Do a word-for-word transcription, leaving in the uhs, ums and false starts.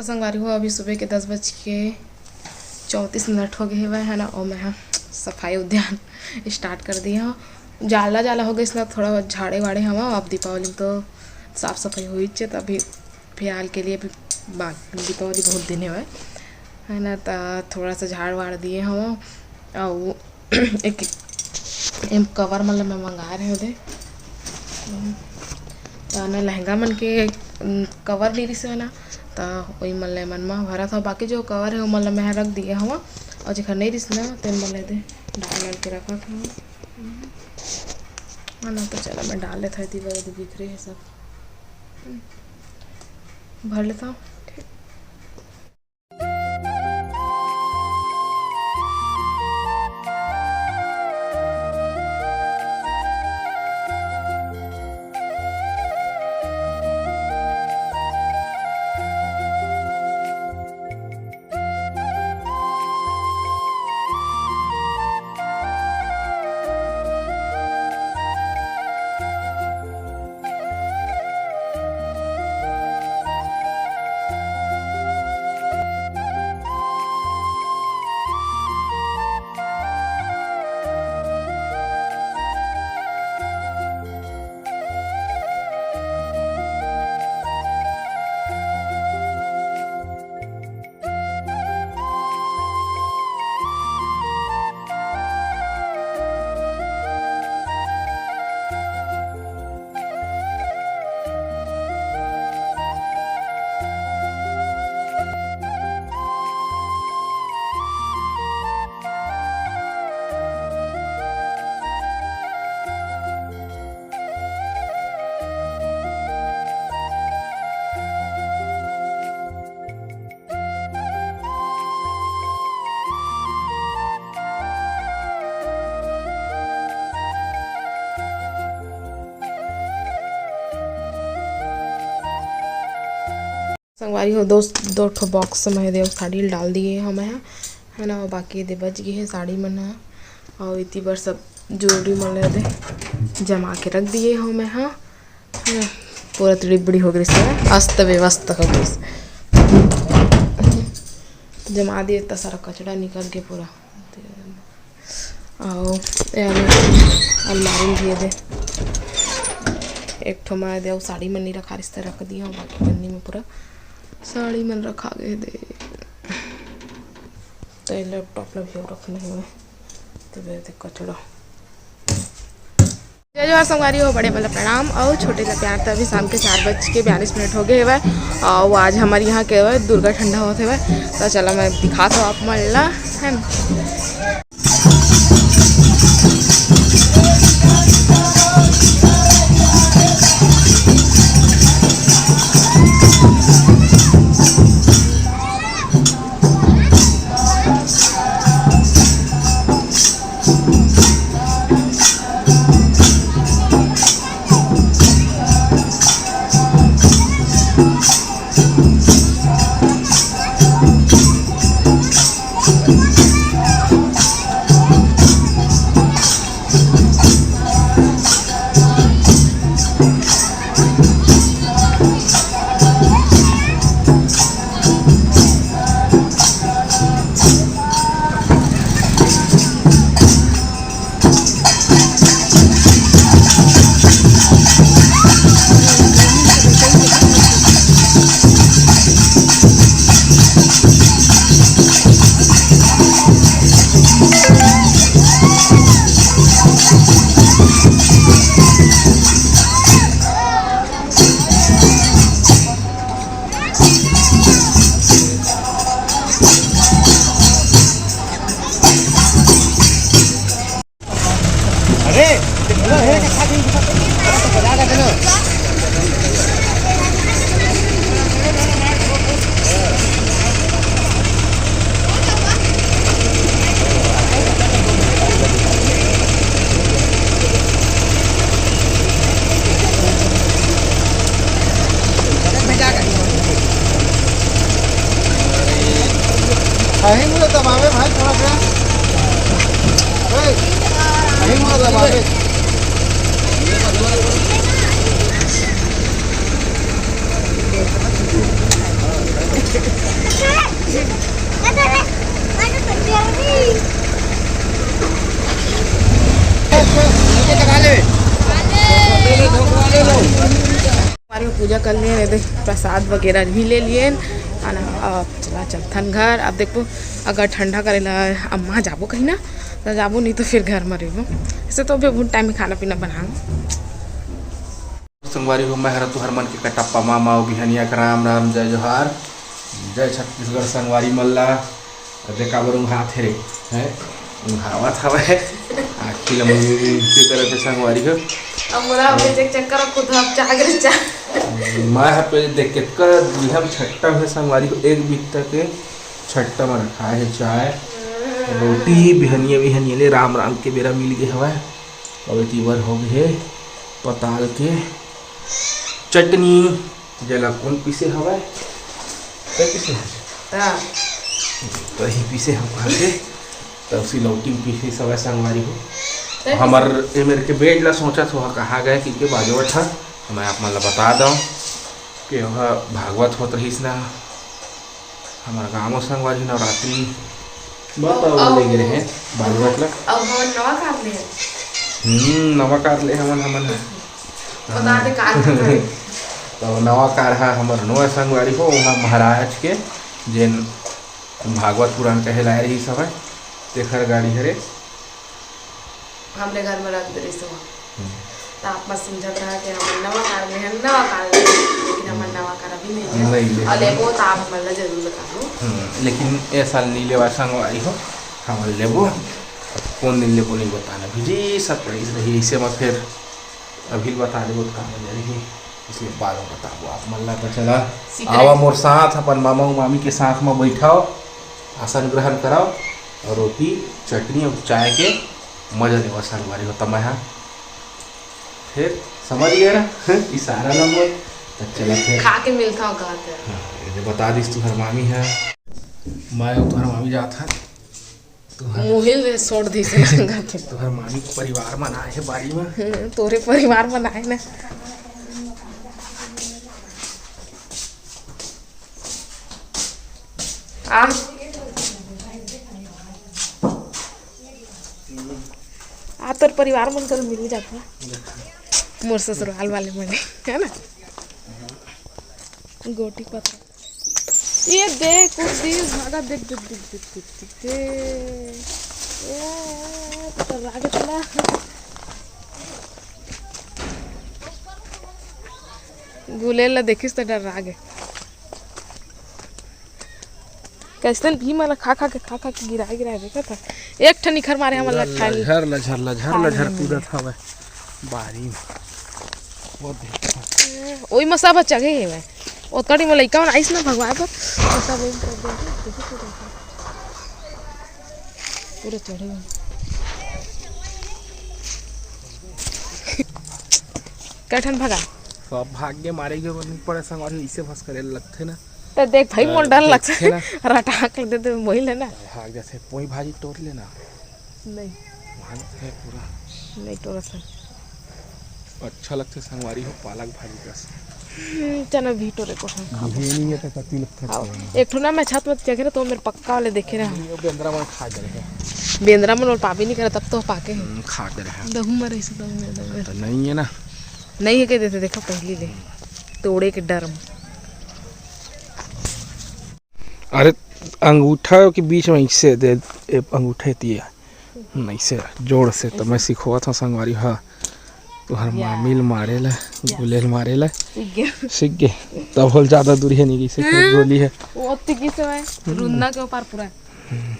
संगवारी हो, अभी सुबह के दस बज के चौंतीस मिनट हो गए हवय, है ना, और मैं ह सफाई उद्यान स्टार्ट कर दिए हूँ। जाला जाला हो गइस ना, थोड़ा बहुत झाड़े वाड़े हवा। अब दीपावली में तो साफ सफाई होइच हे, त अभी फिलहाल के लिए भी बा-, दीपावली बहुत दिन हवय, है ना, त थोड़ा सा झाड़ वाड़ दिए हवा। अउ एक एम कवर मन ल मैं मंगाए रहे दे, त ना लहंगा मन के, उम, कवर नहीं रिस ना, त ओई मन ल मन म भरत हव। बाकी जो कवर है, ओमन ल मैं रख दिए हवा, अउ जेखर नहीं रिस ना, तेन मन ल दे डाल डाल के रखत हव। है ना, तो चला मैं डाल लेत हव, एती बर एती बिखरे है सब, भर लेता हूँ। ठीक। संगवारी हो, दो, दो ठो बॉक्स में देव साड़ी ल डाल दिए हव मैं ह, है ना, बाकी दे बच गए है साड़ी मन ह, और इति बर सब ज्वेलरी मन ल दे जमा के रख दिए हव मैं ह। पूरा तिड़िबड़ी हो गइस, अस्त व्यवस्थ हो गइस। जमा दिए, इतना सारा कचरा निकल के पूरा। अउ ये अलमारी में भी दे, एक ठो मैं दे, अउ साड़ी मन नहीं रखा रिस, त रख दिया, बाकी पन्नी में पूरा साड़ी मन रखा गए दे। तो ये लैपटॉप ला भी रखना है, तो दे कचरा। जय जोहार संगवारी हो, बड़े वाला प्रणाम और छोटे ला प्यार। तो अभी शाम के चार बज के बयालीस मिनट हो गए हवय और आज हमारे यहाँ के हवय दुर्गा ठंडा होत हवय। तो चला मैं दिखात हूँ आप मन ला, है ना। अहीं मुड़ा दबावे भाई थोड़ा सा। ए, अहीं मुड़ा दबावे। हमारे पूजा कर लिए, ये देख, प्रसाद वगैरह भी ले लिए। है ना, अब चला चलथन घर। अब देखो, अगर ठंडा करेला अम्मा जाबो कहीं ना, तो जाबो, नहीं तो फिर घर में रहबो। ऐसे तो अभी बहुत टाइम में खाना पीना बनाऊँ। संगवारी हो, मैं हरा तुहर मन के कटप्पा मामा अउ बिहनिया के राम राम, जय जोहार, जय छत्तीसगढ़। संगवारी मन ला, अबे काबर उंघात हे रे, हैं? उंघावत हवय, आँखी ल मुंह करत हे संगवारी हो। अब मोला अबे चेक चेक करो, खुद अब चाह गिर चाह। मैं ह पहले देख के कर दिहम छट्टा हे संगवारी हो, एक बित्ता के छट्टा में रखा हे चाय, रोटी, बिहनिया बिहनिया ले राम राम के बेरा मिल गे हवय। अउ एती बर हो गे हे पताल के चटनी, जेला कोन पीसे हवय? तै पीसे हवय? हाँ। तो ही पीसे हम कहा के, तब सिलौटी पीसे हवय संगवारी हो। तै हमर पीसे? ए मेरे के बेड ला सोचत हो, कहाँ गए, क्योंकि बाजवट ह, मैं आप मन ला बता दऊँ कि वह भागवत होत रहिस ना, हमर गाँव म संगवारी नवरात्रि बर अब, पावल अब, ले गे रहे, बालुआ ल। अब हमन नवा कार ले हन। हम्म, नवा कार ले हमन, हमन ह। बता दे कार का नाम। तो नवा कार ह हमर नवा संगवारी हो, वहाँ महाराज के जेन भागवत पुराण कहे लाए रहिस हवय, तेखर गाड़ी हरे। हमरे घर में रख दे रहिस हवय। हम्म। त आप मन समझत रहा कि हमन नवा कार ले हन, नवा कार ले हन, लेकिन हमन नवा कार अभी नहीं ले हन। नहीं ले हन। अउ लेबो त आप मन ला जरूर बताबो। हम्म, लेकिन ए साल नहीं लेवा संगवारी हो, हमन लेबो। कोन दिन लेबो नहीं बताना भी जी, surprise रही। ऐसे में फिर अभी बता देबो त काम हो जाही, इसलिए बाद में बताबो आप मन ला। त चला, secret। आवा मोर साथ, अपन मामा अउ मामी के साथ में बैठाओ, आसन ग्रहण कराओ अउ रोटी, चटनी अउ चाय के मजा लेवा संगवारी हो। त मैं हा फिर समझ गया ना इशारा ला मोर। त चला फिर। खा के मिलता हूँ, कहा था। हाँ, ये बता दिस तुहर मामी है, मैं अउ तुहर मामी जात है। तुहर मुहिल में छोड़ दी से संगत। तुहर मामी के परिवार मन आए हे बारी में। हम्म, तोरे परिवार मन आए ना। आ। आ, तोर परिवार मन कल मिल जाता। मोर ससुराल वाले मन, है ना? गोटी पतरा। ये देख, कुछ दिस भागा, देख, देख, देख। ए, तो रागे चला। गुलेल ला देखिस त डर्रा गे। कैसन भी मन खा खा के, खा खा के गिराए गिराए देखत ह। एक ठन इखर मारे हमन ला पूरा खा ली। लझर, लझर, लझर, खा लझर ली कूदत हवय बारी में। वो देख। ओई म सब चढ़े हेवय। ओतका टी म लइका मन आइस ना भगवाए बर, तो सब ओई म कर दे। देखो, पूरा चढ़े हुए। कै ठन भगा? सब भाग के मारे के नहीं पड़े संगवारी, इसे फस करे लगथे ना। त देख भाई, मोर डर लगथे ना। रटाक दे दे मोहिल है ना। भाग जाथे, पोई भाजी टोर लेना। नहीं। भाग जाथे पूरा। नहीं टोरत है। अच्छा लगथे संगवारी हो पालक भाजी कस। हम्म, चना भी टोरे को हम खाबो। बिहेनी है तो कति लगथे आओ। खाए में। एक ठो ना मैं छत में चघे रहे तो मेरे पक्का वाले देखे रहे। ये बेंदरा मन खा जाए है। बेंदरा मन और पाबी नहीं करे तब तो पाके है। हम्म, खा जाए है। दहू में रही से दहू में, दहू में। तो नहीं है ना। नहीं है कह देते, देखो पहली ले। तोड़े के डर में। अरे अंगूठा के बीच में ऐसे दे, ए, अंगूठा एती है। ऐसे जोड़ से तो मैं सिखोवत हूँ संगवारी हा। तुहर या। मामी ल मारे ला, या। गुलेल मारे ला। सीख गया। सीख गे। तब होल ज्यादा दूरी है नहीं, किसे फिर हाँ। गोली है। वो ओत्ती की समय हम्म। रुन्ना के ऊपर पूरा। हम्म।